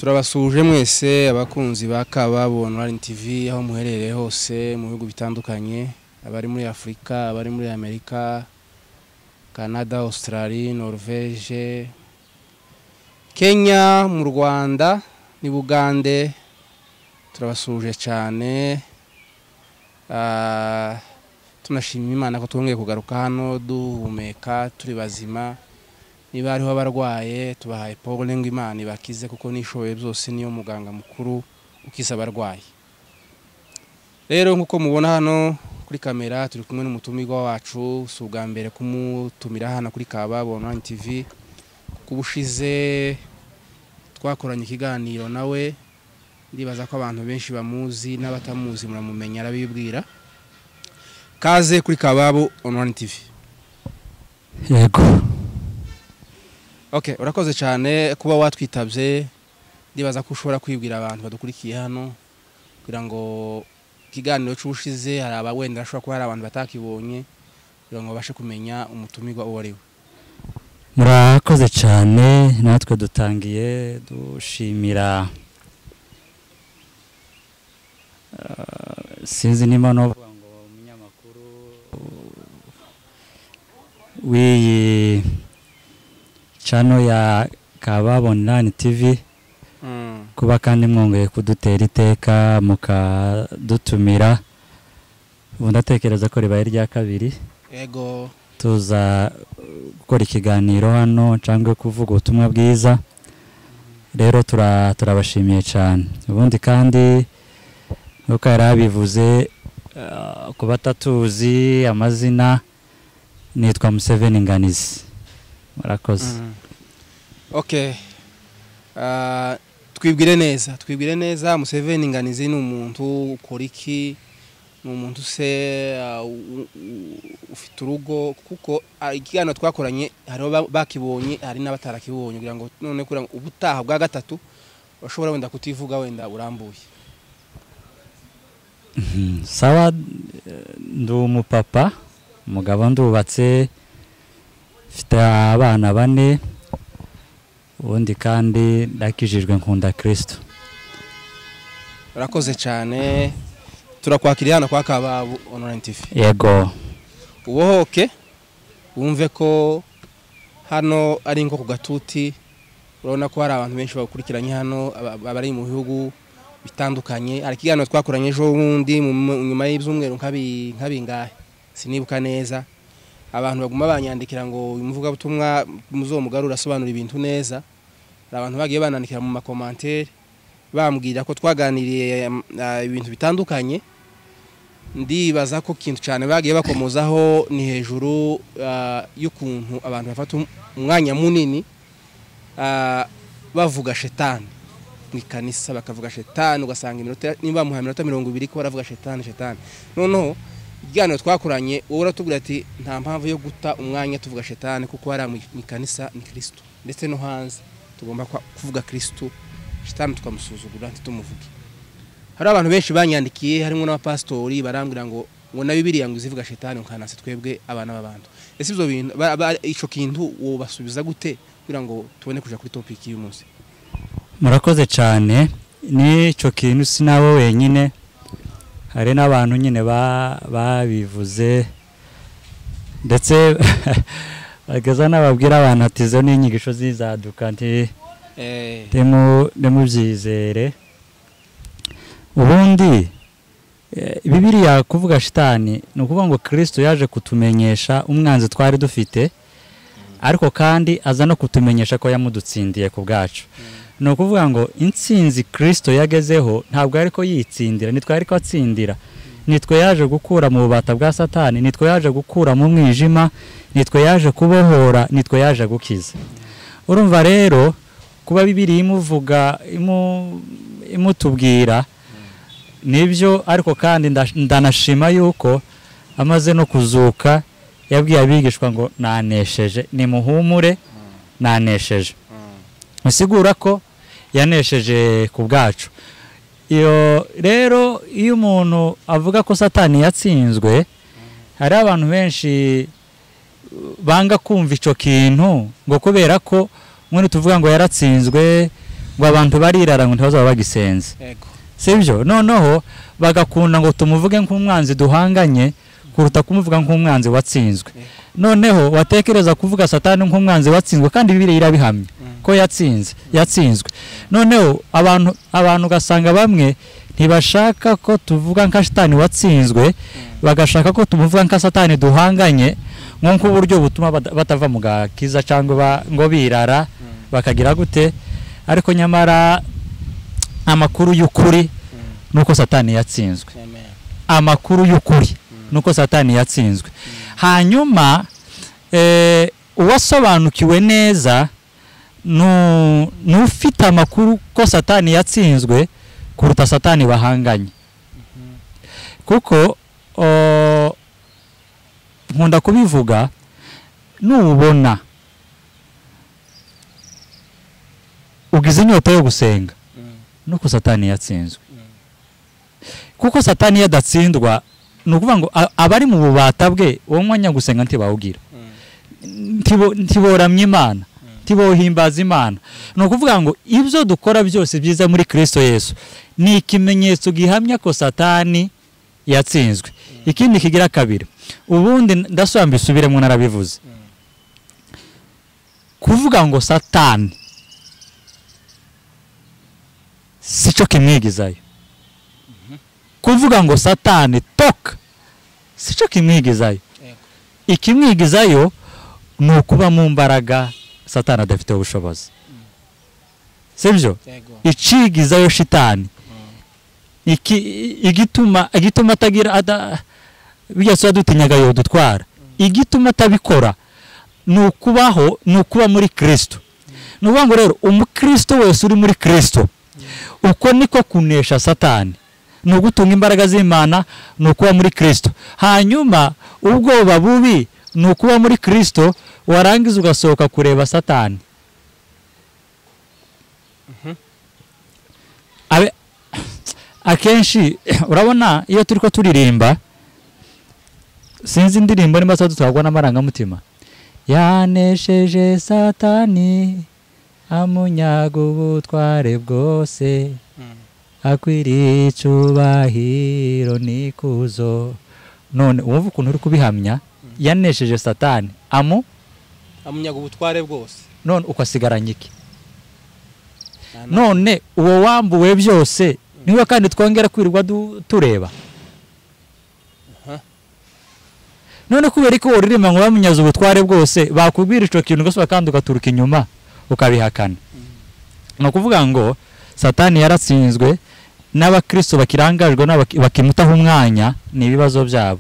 Turabasuhuje mwese abakunzi ba Kababo Online TV aho muherereye hose mu bihugu bitandukanye, abari muri Afrika, abari muri Amerika, Canada, Australie, Norvège, Kenya, mu Rwanda ni Bugande. Turabasuhuje cyane. Tunashima Imana ko twongeye kugaruka hano duhumeka turi bazima. Niba hariho abarwaye tubahaye pole ngo Imana ibakize, kuko nishoboye byose, niyo muganga mukuru ukiza abarwayi. Rero nkuko mubona hano kuri kamera turi kumwe n'umutumirwa wacu. Si ubwa mbere kumutumira hano kuri Kababo Online TV, kuko ubushize twakoranye ikiganiro nawe. Ndibaza ko abantu benshi bamuzi, n'abatamuzi muramumenya, arabibwira. Kaze kuri Kababo Online TV. Yego. Okay, urakoze cyane kuba watwitabye. Ndibaza ko ushobora kwibwira abantu badukurikiye hano, kugira ngo ikiganiro cy'ubushize hari aba wenda ashobora kuba hari abantu batakibonye, kugira ngo babashe kumenya umutumirwa uwo ari we. Murakoze cyane. Natwe dutangiye dushimira, sinzi niba novuga ngo umunyamakuru w'iyi channel ya Kababo Online TV, kuba kandi mwongeye kudutera iteka mukadutumira. Ubu ndatekereza ko ribaye irya kabiri. Yego. Tuza gukora ikiganiro hano cyangwa kuvuga ubutumwa bwiza. Rero turabashimiye cyane. Ubundi kandi nkuko yari abivuze, ku batatuzi amazina, nitwa Museveni Nganizi. Murakoze. Okay. Twibwire neza, twibwire neza. Museveni Nganizi ni umuntu ukora iki? Ni umuntu se ufite urugo? Kuko ikiganiro twakoranye hariho bakibonye, hari n'abatarakibonye, kugira ngo none kugira ngo ubutaha bwa gatatu bashobora wenda kutivuga wenda urambuye. Sawa, ndi umupapa, umugabo, ndubatse, mfite abana 4. Ubundi kandi ndakijijwe, nkunda Kristo. Urakoze cyane. Turakwakiriye hano kwa Kababo Online TV. Yego. Ubohoke wumve ko hano ari nko ku gatuti. Urabona ko hari abantu benshi bakurikiranye hano, abari mu bihugu bitandukanye. Hari ikiganiro twakoranye ejo bundi nyuma y'ibyumweru nk'abingahe sinibuka neza. Abantu baguma banyandikira ngo uyu muvugabutumwa muzomugarura asobanura ibintu neza. Hari abantu bagiye banandikira mu makomantere bambwira ko twaganiriye ibintu bitandukanye. Ndibaza ko kintu cyane bagiye bakomozaho ni hejuru y'ukuntu abantu bafata umwanya munini bavuga shetani mu ikanisa, bakavuga shetani, ugasanga iminota niba muha iminota 20 ko baravuga shetani shetani. Noneho ikiganiro twakoranye wowe uratubwira ati nta mpamvu yo guta umwanya tuvuga shetani, kuko hari mu ikanisa ni Kristo, ndetse no hanze tugomba kuvuga Kristo, shetani tukamusuzugura ntitumuvuge. Hari abantu benshi banyandikiye, harimo n'abapastori, barambwira ngo na Bibiliya ngo izivuga shetani nkanase twebwe abana b'abantu. Ese ibyo bintu ico kintu wobasubiza gute kugira ngo tubone kuja kuri topic y'uyu munsi? Murakoze cyane. Nico kintu sinawe wenyine, hari n'abantu nyine babivuze, ndetse bageza n'ababwira abantu ati izo ni inyigisho zizaduka, nti ntimubyizere. Ubundi Bibiliya kuvuga shitani ni ukuvuga ngo Kristo yaje kutumenyesha umwanzi twari dufite, ariko kandi aza no kutumenyesha ko yamudutsindiye ku bwacu. Ni ukuvuga ngo intsinzi Kristo yagezeho ntabwo ariko yitsindira, nitwe ariko atsindira, nitwe yaje gukura mu bubata bwa Satani, nitwe yaje gukura mu mwijima, nitwe yaje kubohora, nitwe yaje gukiza. Urumva rero kuba Bibiliya imuvuga imutubwira nibyo, ariko kandi ndanashima yuko amaze no kuzuka yabwiye abigishwa ngo nanesheje, nimuhumure nanesheje. Musigura ko yanesheje ku bwacu. Iyo rero iyo umuntu avuga ko Satani yatsinzwe, hari abantu benshi banga kumva ico kintu ngo kubera ko mwene tuvuga ngo yaratsinzwe, ngo abantu barirara ngo ntibazaba bagisenze. Sibyo? Noneho bagakunda ngo tumuvuge nk'umwanzi duhanganye kuruta kumuvuga nk'umwanzi watsinzwe. Noneho watekereza kuvuga Satani nk'umwanzi watsinzwe, kandi Bibiliya irabihamya ko yatsinze, yatsinzwe. Noneho abantu ugasanga bamwe ntibashaka ko tuvuga nka Satani watsinzwe, bagashaka ko tumuvuga nka Satani duhanganye, nko uburyo butuma batava mu gakiza cyangwa ngo birara bakagira gute. Ariko nyamara amakuru y'ukuri nuko Satani yatsinzwe. Amakuru y'ukuri nuko Satani yatsinzwe. Hanyuma uwasobanukiwe neza n'ufite amakuru ko Satani yatsinzwe kuruta Satani bahanganye. Kuko nkunda kubivuga, nubona ugize inyota yo gusenga nuko Satani yatsinzwe. Kuko Satani yadatsindwa, ni ukuvuga ngo abari mu bubata bwe uwo mwanya gusenga ntibawugira, ntiboramye Imana, ntibohimbaza Imana. Ni ukuvuga ngo ibyo dukora byose byiza muri Kristo Yesu ni ikimenyetso gihamya ko Satani yatsinzwe. Ikindi kigira kabiri, ubundi ndasubira mbisubiremo narabivuze, kuvuga ngo Satani sico kimwigizayo. Kuvuga ngo Satani toka sico kimwigizayo. Ikimwigizayo ni ukuba mu mbaraga Satani adafite ubushobozi. Sibyo? Icigizayo shitani, igituma atagira bijya soya dutinyaga yo dutwara, igituma atabikora ni ukubaho, ni ukuba muri Kristo. Ni ukuvuga ngo rero umukristo wese uri muri Kristo, uko niko kunesha Satani, ni ugutunga imbaraga z'Imana, ni ukuba muri Kristo. Hanyuma ubwoba bubi ni ukuba muri Kristo, warangiza ugasohoka kureba Satani. Akenshi urabona iyo turiko turirimba, sinzi indirimbo nimba dutwarwa n'amarangamutima, yanesheje Satani amunyaga ubutware bwose, akwiriye icyubahiro n'ikuzo. None wumva ukuntu uri kubihamya, yanesheje Satani amunyaga ubutware bwose, none ukasigaranye iki? None uwo wambuwe byose niwe kandi twongera kwirirwa tureba. None kubera ko uririmba ngo bamunyaze ubutware bwose, bakubwira ico kintu gose kandi ugaturuka inyuma ukabihakana. Ni ukuvuga ngo Satani yaratsinzwe, n'abakristo bakirangajwe bakimutaho umwanya ni ibibazo byabo.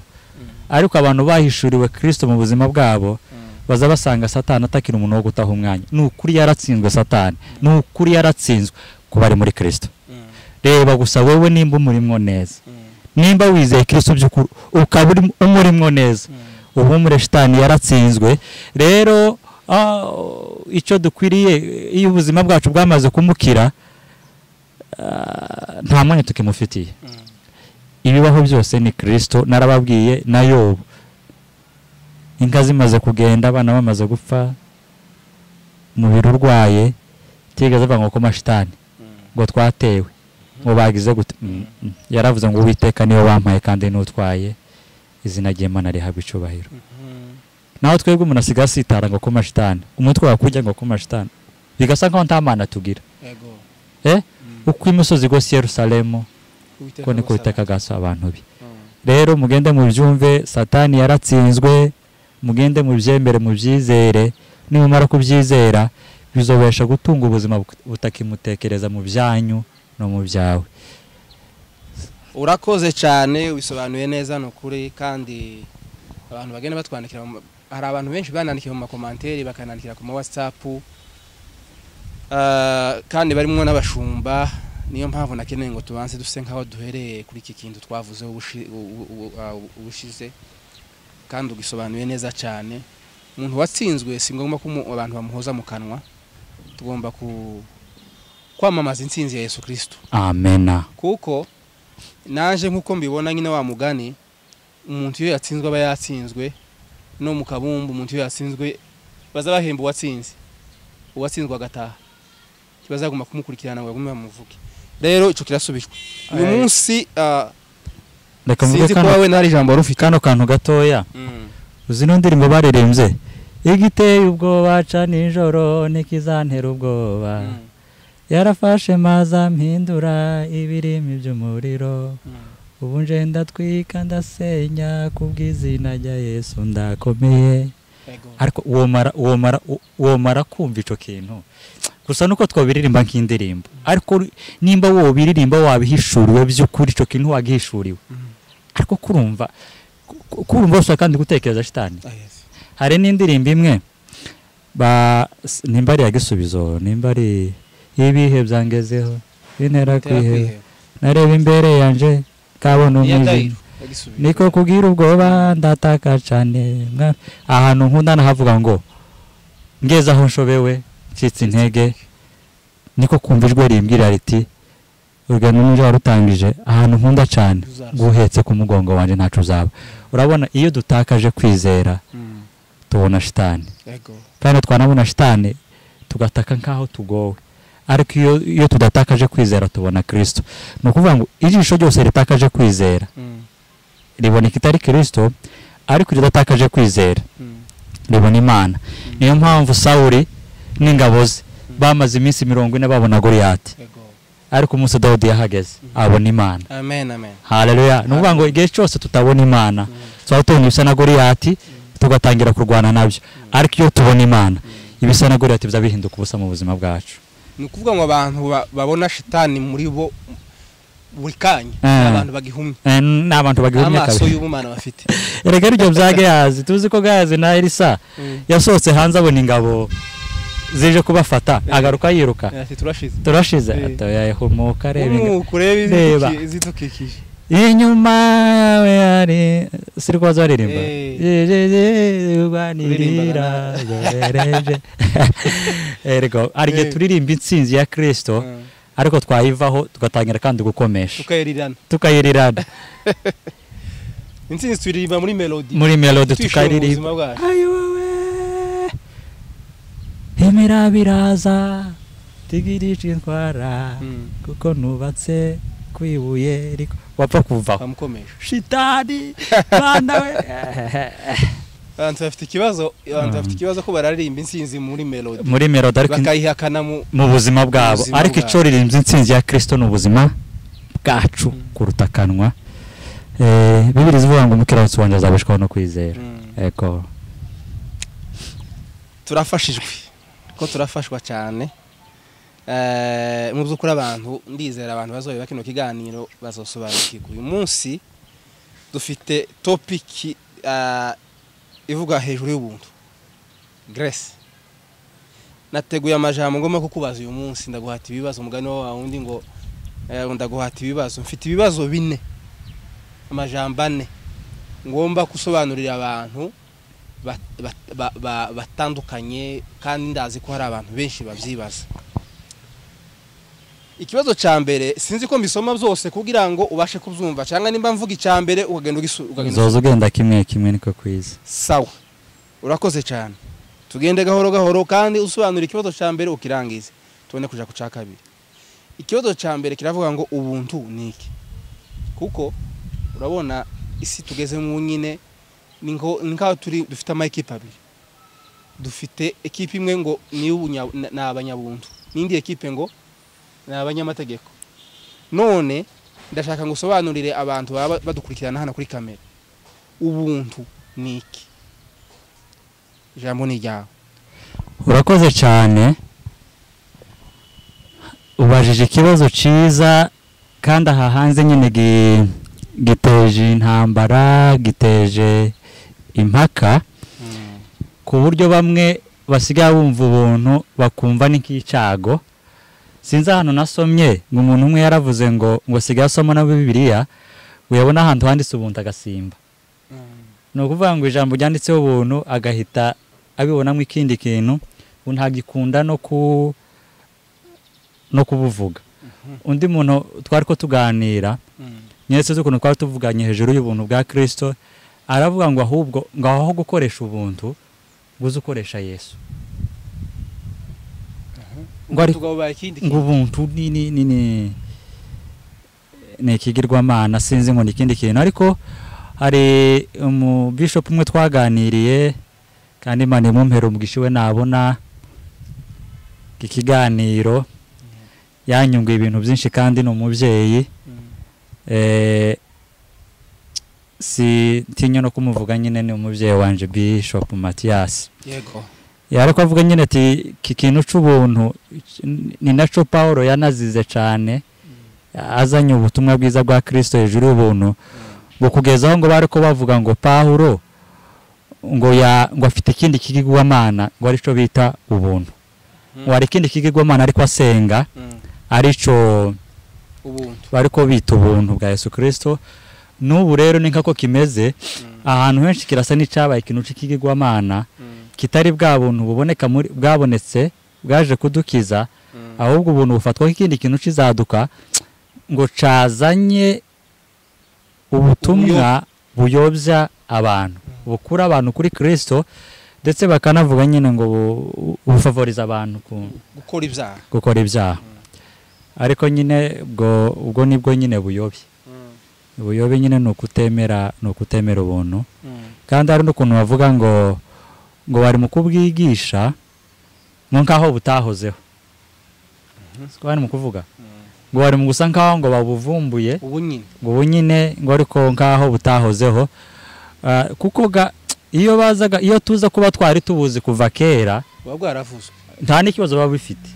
Ariko abantu bahishuriwe Kristo mu buzima bwabo baza basanga Satani atakira umuntu wo gutaha umwanya. Ni ukuri yaratsinzwe Satani, ni ukuri yaratsinzwe kuba ari muri Kristo. Reba gusa wewe nimba umurimwo neza, nimba wizeye Kristo by'ukuri ukaba umurimwo neza, uhumure shitani yaratsinzwe. Rero icyo dukwiriye, iyo ubuzima bwacu bwamaze kumukira, nta mwanya tukimufitiye. Ibibaho byose ni Kristo. Narababwiye na Yobu, inka zimaze kugenda, abana bamaze gupfa, umubiri urwaye, tigeze avuga ngo ko mashitani ngo twatewe, ngo bagize gute. Yaravuze ngo Uwiteka niwe wampaye kandi n'utwaye, izina ry'Imana rihabwe icyubahiro. Naho twebwe umuntu asigaye asitara ngo ko mashitani, umutwe wakujya ngo ko mashitani, bigasa nkaho nta Mana tugira. Uko imisozi igose Yerusalemu, ko niko Uwiteka agasa abantu be. Rero mugende mubyumve, Satani yaratsinzwe, mugende mubyemere, mubyizere. Nimumara kubyizera bizobesha gutunga ubuzima butakimutekereza mu byanyu no mu byawe. Urakoze cyane, wisobanuye neza nukuri. Kandi abantu bagenda batwandikira, hari abantu benshi banandikiye mu makomanteri, bakanandikira ku ma WhatsApp, kandi barimo n'abashumba. Niyo mpamvu nakeneye ngo tubanze duse nkaho duhereye kuri iki kintu twavuze ubushize, kandi ugisobanuye neza cyane. Umuntu watsinzwe si ngombwa ko abantu bamuhoza mu kanwa, tugomba kwamamaza intsinzi ya Yesu Kristo. Amena. Kuko naje nkuko mbibona nyine wa mugani, umuntu iyo yatsinzwe aba yatsinzwe, no mu kabumbu umuntu iyo yatsinzwe baza bahemba uwatsinze, uwatsinzwe agataha. Ntibazaguma kumukurikirana ngo bagume bamuvuge. Rero ico kirasubijwe uyu munsi. Reka mvuge Sinzi ko kano wowe ntari ijambo wari ufite. Kano kantu gatoya. Uzi ino ndirimbo baririmbye, igiteye ubwoba ca nijoro ntikizantera ubwoba, yarafashe maze ampindura ibirimi by'umuriro, ubu nje ndatwika ndasenya kubw'izina rya Yesu ndakomeye. Ariko uwomara kumva ico kintu gusa nuko twabiririmba nk'indirimbo, ariko nimba wobiririmba wabihishuriwe by'ukuri, ico kintu wagihishuriwe, ariko kurumva gusa kandi gutekereza shitani. Ah, yes. Hari n'indirimbo imwe ba nimba ari iya Gisubizo, nimba ari ibihe byangezeho bintera Tera kwiheba, kwiheba. Nareba imbere yanje kabona Iya umwijima, Dayiro, yagisubiye. Niko kugira ubwoba ndataka cyane. Ahantu nkunda nahavuga ngo ngeze aho nshobewe ncitse intege, niko kumva ijwi rimbwira riti urugendo n'ibyo warutangije. Ahantu nkunda cyane, guhetse ku mugongo wanjye ntacu uzaba. Urabona iyo dutakaje kwizera tubona shitani, kandi twanabona shitani tugataka nk'aho tugowe, ariko iyo tudatakaje kwizera tubona Kirisito. Ni ukuvuga ngo ijisho ryose ritakaje kwizera ribona ikitari Kirisito, ariko ridatakaje kwizera ribona Imana. Niyo mpamvu Sawuli n'ingabo ze bamaze iminsi 40 babona Goliyati, ariko umunsi Dawudi yahageze abona Imana. Amen, amen. Haleluya! Ni ukuvuga ngo igihe cyose tutabona Imana tuba tubona ibisa na Goliyati, tugatangira kurwana nabyo, ariko iyo tubona Imana ibisa na Goliyati biza bihinduka ubusa mu buzima bwacu. Ni ukuvuga ngo abantu babona shitani muri bo buri kanya, abantu bagihumye. Ni abantu bagihumye amaso kabiri y'ubumana bafite. Erega aribyo bya Gehazi. Tuzi ko Gehazi na Elisa yasohotse hanze abona ingabo zije kubafata, agaruka yiruka. Ati turashize. Turashize. Atoya humuka, reba Umwuka urebe Reba. izidukikije. Inyuma yawe hari siri kubaza baririmba urwanirira yohereje. Erego hari igihe turirimba intsinzi ya Kristo, ariko twayivaho tugatangira kandi gukomesha, tukayirirana. Tukayirirana. Intsinzi turirimba muri melody, muri melody, twishima mu tukaririmba buzima bwacu. Ayi wowe, emera biraza tigirica intwara, kuko nubatse ku ibuye wapfa kuvaho bamukomesha. Shitani bana we. Abantu bafite ikibazo, abantu bafite ikibazo ko bararirimba intsinzi muri melody, muri melody, ariko bakayihakana mu mu buzima bwabo. Buzima Ariko bwabo. icyo ririmbye intsinzi ya Kristo ni ubuzima bwacu kuruta akanwa. Bibiliya ivuga ngo umukiranutsi wanjye azabeshwaho no kwizera. Ego. Turafashijwe ko turafashwa cyane. Mu by'ukuri abantu, ndizera abantu bazobeba kino kiganiro bazosobanukirwa. Uyu munsi dufite topic ivuga hejuru y'ubuntu, grace. Nateguye amajambo ngomba kukubaza uyu munsi. Ndaguhata ibibazo, umugani wa wundi ngo ndaguhata ibibazo. Mfite ibibazo bine, amajambo ane ngomba gusobanurira abantu batandukanye, kandi ndazi ko hari abantu benshi babyibaza. Ikibazo cya mbere, sinzi ko mbisoma byose kugira ngo ubashe kubyumva, cyangwa nimba mvuga icya mbere ukagenda ukagenda Zoza ugenda kimwe kimwe, niko kwiza. Sawa, urakoze cyane. Tugende gahoro gahoro, kandi usobanura ikibazo cya mbere ukirangize, tubone kuja ku cya kabiri. Ikibazo cya mbere kiravuga ngo ubuntu ni iki? Kuko urabona isi tugezemo nyine ni nkaho turi dufite ama ekipe abiri. Dufite ekipe imwe ngo ni ni abanyabuntu, n'indi ekipe ngo ni abanyamategeko. None ndashaka ngo usobanurire abantu baba badukurikirana hano kuri kamera, ubuntu ni iki? Ijambo ni iryawe. Urakoze cyane, ubajije ikibazo cyiza, kandi aha hanze nyine giteje intambara, giteje impaka, ku buryo bamwe basigaye bumva ubuntu bakumva ni nk'icyago. Sinzi ahantu nasomye ngo umuntu umwe yaravuze ngo asigaye asoma na Bibiliya, ngo yabona ahantu handitse ubuntu agasimba. Ni ukuvuga ngo ijambo ryanditseho ubuntu agahita abibonamo ikindi kintu, ngo ntagikunda no kubuvuga. Undi muntu twari ko tuganira, nyese ukuntu twari tuvuganye hejuru y'ubuntu bwa Kristo, aravuga ngo ahubwo ngo aho gukoresha ubuntu ngo uze ukoresha Yesu. Ngo ubuntu ni ni ikigirwamana, sinzi ngo ni ikindi kintu. Ariko hari umu bishop umwe twaganiriye, kandi Imana imumpera umugisha we, nabona ikiganiro yanyunguye ibintu byinshi, kandi ni umubyeyi. Si ntinya no kumuvuga nyine, ni umubyeyi wanje Bishop Mathias. Yego. Yariko avuga nyine ati iki kintu c'ubuntu ni naco Paulo yanazize cyane, azanye ubutumwa bwiza bwa Kristo hejuru y'ubuntu, ngo kugezaho ngo bariko bavuga ngo Paulo ngo ya ngo afite ikindi kigirwamana ngo arico bita ubuntu. Ngo hari ikindi kigirwamana ariko asenga arico ubuntu, bariko bita ubuntu bwa Yesu Kristo. N'ubu rero ni nkako kimeze, ahantu henshi kirasa n'icabaye ikintu c'ikigirwamana kitari bwa buntu buboneka muri bwabonetse bwaje kudukiza, ahubwo ubuntu bufatwa nk'ikindi kintu cizaduka ngo cazanye ubutumwa buyobya abantu, bukura abantu kuri Kristo, ndetse bakanavuga nyine ngo bufavoriza abantu gukora ibyaha, gukora ibyaha. Ariko nyine ubwo nibwo nyine buyobye. Ubuyobe nyine ni ukutemera, ni ukutemera ubuntu. Kandi hari n'ukuntu bavuga ngo bari mu kubwigisha ngo nkaho butahozeho. Siko bari mu kuvuga ngo bari mu gusa nkaho ngo babuvumbuye ngo ubunyine, ngo ariko nkaho butahozeho. Kuko iyo bazaga, iyo tuza kuba twari tubuzi kuva kera, buba bwaravuzwe, nta n'ikibazo baba bifite,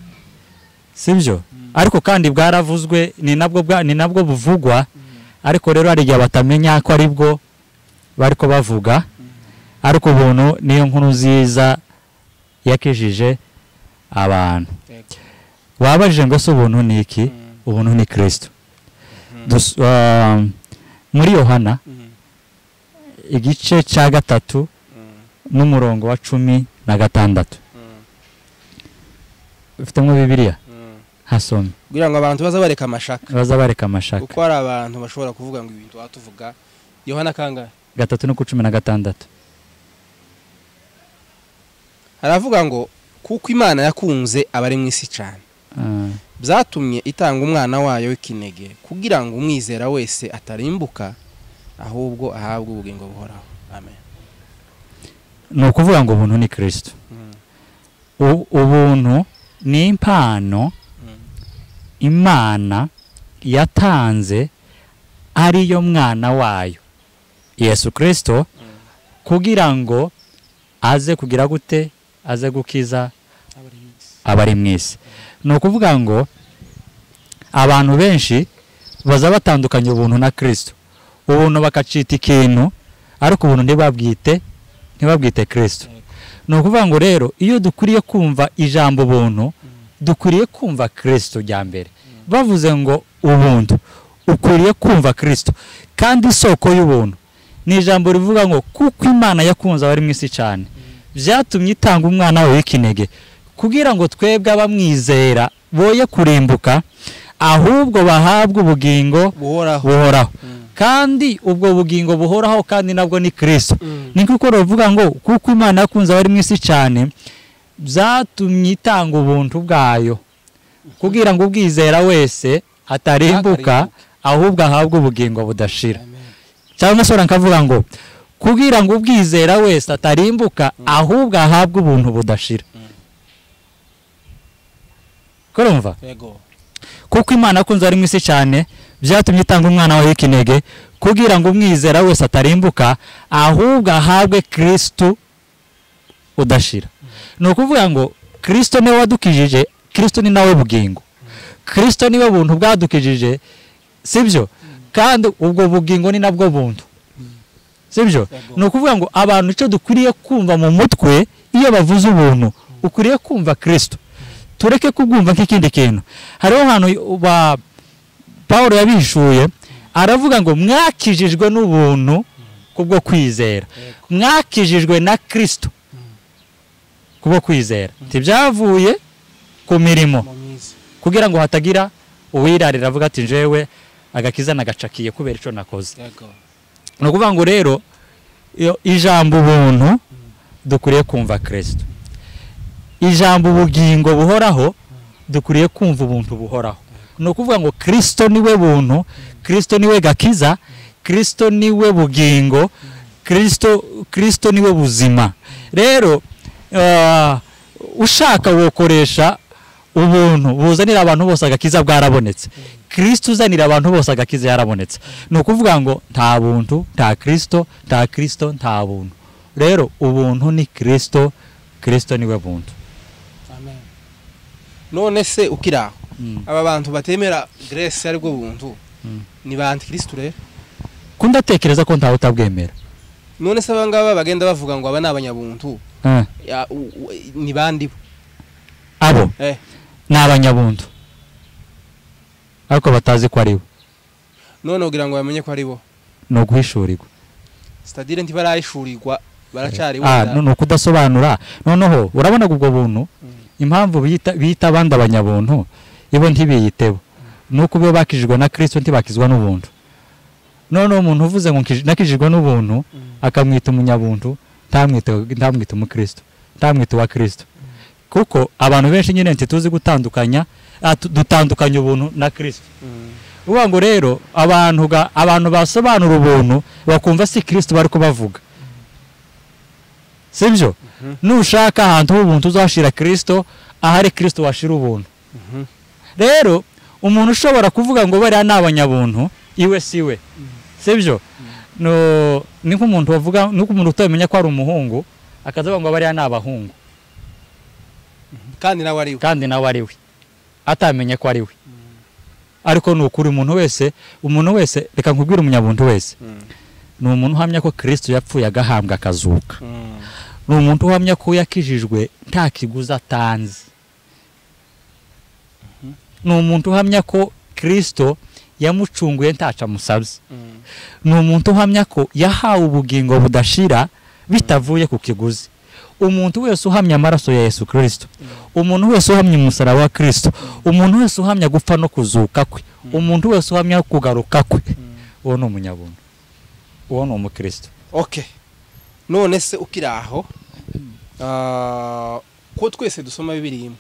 sibyo? Ariko kandi bwaravuzwe, ni nabwo buvugwa. Ariko rero hari igihe batamenya ko ari bwo bariko bavuga. Ariko ubuntu niyo nkuru nziza yakijije abantu. Wabajije ngo se ubuntu ni iki? Ubuntu ni Kristo. Muri Yohana igice cya 3 n'umurongo wa 16. Ufitemo Bibiliya? Hasome. Kugira ngo abantu baza bareka amashaka. Baza bareka amashaka. Kuko hari abantu bashobora kuvuga ngo ibintu watuvuga. Yohana kangahe? 3:16. Haravuga ngo kuko Imana yakunze abari mu isi cyane, byatumye itanga umwana wayo w'ikinege kugira ngo umwizera wese atarimbuka ahubwo ahabwe ubugingo buhoraho. Amen. Ni ukuvuga ngo ubuntu ni Kristo. Ubuntu ni impano Imana yatanze ariyo mwana wayo Yesu Kristo, kugira ngo aze kugira gute? Aze gukiza abari mu isi. Ni ukuvuga ngo abantu benshi baza batandukanye ubuntu na Kristo. Ubuntu bakacita ikintu, ariko ubuntu ntibabwite Kristo. Ni ukuvuga ngo rero iyo dukwiriye kumva ijambo ubuntu, dukwiriye kumva Kristo rya mbere. Bavuze ngo ubuntu, ukwiriye kumva Kristo. Kandi isoko y'ubuntu ni ijambo rivuga ngo kuko Imana yakunze abari mu isi cyane, byatumye itanga umwana wayo w'ikinege kugira ngo twebwe abamwizera boye kurimbuka, ahubwo bahabwe ubugingo buhoraho. Kandi ubwo bugingo buhoraho kandi nabwo ni Kristo. Ni kuko ruvuga ngo kuko Imana yakunze abari mu isi cyane, byatumye itanga ubuntu bwayo kugira ngo ubwizera wese atarimbuka ahubwo ahabwe ubugingo budashira. Cyangwa se nkavuga ngo kugira ngo ubwizera wese atarimbuka ahubwo ahabwe ubuntu budashira. Kurumva? Yego. Kuko Imana yakunze ari mu isi cyane, byatumye itanga umwana wayo w'ikinege kugira ngo umwizera wese atarimbuka ahubwo ahabwe Kristo udashira. Ni ukuvuga ngo Kristo niwe wadukijije, Kristo ni nawe bugingo. Kristo niwe buntu bwadukijije, sibyo? Kandi ubwo bugingo ni nabwo buntu, sibyo? Ni ukuvuga ngo abantu icyo dukwiriye kumva mu mutwe iyo bavuze ubuntu, ukwiriye kumva Kristo. Tureke kubwumva nk'ikindi kintu. Hariho ahantu Paulo yabishuye aravuga ngo mwakijijwe n'ubuntu kubwo kwizera, mwakijijwe na Kristo kubwo kwizera, ntibyavuye ku mirimo, kugira ngo hatagira uwirarira avuga ati njewe agakiza nagacakiye kubera ico nakoze. Ni ukuvuga ngo rero ijambo ubuntu dukwiriye kumva Kristo, ijambo ubugingo buhoraho Dukwiriye kumva ubuntu buhoraho. Ni ukuvuga ngo Kristo niwe buntu, Kristo niwe gakiza, Kristo niwe bugingo, Kristo niwe buzima. Rero ushaka wokoresha ubuntu buzanira abantu bose agakiza bwarabonetse. Kristo uzanira abantu bose agakiza yarabonetse. Ni ukuvuga ngo nta buntu nta Kristo, nta Kristo nta buntu. Rero ubuntu ni Kristo, Kristo niwe buntu. Amen. None se ukiraho aba bantu batemera grace aribwo buntu ni ba antikristo rero? Kundatekereza ko ntawe utabwemera. None se abangaba bagenda bavuga ngo aba ni abanyabuntu ni bandi bo? Abo ni abanyabuntu ariko batazi ko ari bo. None ugira ngo bamenye ko ari bo ni uguhishurirwa. C'est-à-dire ntibarahishurirwa, baracari wenda. Ni ukudasobanura. Noneho urabona ubwo buntu impamvu bita abandi abanyabuntu ibo ntibiyitebo nuko bo bakijijwe na Kristo ntibakizwa n'ubuntu. None umuntu uvuze ngo nakijijwe n'ubuntu akamwita umunyabuntu, ntamwita umukristo, ntamwita wa Kristo. Kuko abantu benshi nyine ntituzi gutandukanya, dutandukanya ubuntu na Kristo. Uvuga ngo rero abantu basobanura ubuntu bakumva si Kristo bari kubavuga. Sibyo? Nushaka ahantu h'ubuntu uzashira Kristo, ahari Kristo washira ubuntu. Rero umuntu ushobora kuvuga ngo bariya ni abanyabuntu iwe siwe. Sibyo? No, ni nk'umuntu wavuga, nuko umuntu utamenya ko ari umuhungu akazavuga ngo bariya ni abahungu. Kandi nawe ari we. Kandi nawe ari we. Atamenye ko ari we. Ariko ni ukuri umuntu wese reka nkubwire umunyabuntu wese. Ni umuntu uhamya ko Kristo yapfuye agahambwa akazuka. Ni umuntu uhamya ko yakijijwe nta kiguzi atanze. Ni umuntu uhamya ko Kristo yamucunguye ntaca amusabye. Ni umuntu uhamya ko yahawe ubugingo budashira bitavuye ku kiguzi. Umuntu wese uhamya amaraso ya Yesu Kristo, umuntu wese uhamya umusaraba wa Kristo, umuntu wese uhamya gupfa no kuzuka kwe, umuntu wese uhamya kugaruka kwe, uwo ni umunyabuntu, uwo ni umukristo. Okay. None se ukiraho ko twese dusoma Bibiliya imwe,